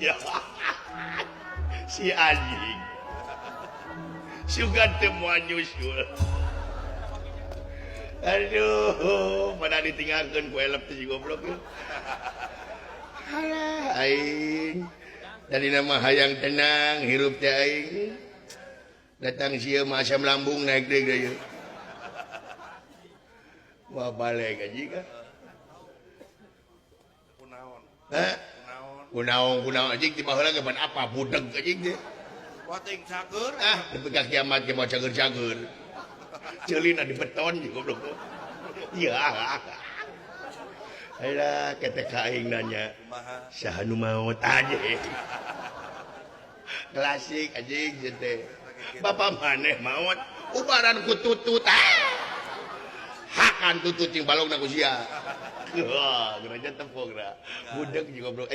Sia. Si anjing. Sugan teu moal nyusul. Aduh, pada ditinggalkeun ku elep teh si goblok ieu. Alah, aing. Tadi nama hayang tenang hirup teh aing. Datang sia mah asam lambung naik deui deui. Wah, balik aja kan. Kunaon? Hah? Kunaon? Kunaon kunaon anjing, ti baheula ge pan apa budeg anjing teh. Wah, ting cager. Ah, nepi ka kiamat ge moal cager-cager. Ceulina di beton jeung goblok. Iya. Alah, ketek ka aing nanya. Kumaha? Saha nu maot anjing? Klasik anjing teh. Bapak maneh maot ubaran ku tutut. Ah. Hakan tutut jeung balongna ku sia. Wah, geura tepok geura. Budeg jeung goblok.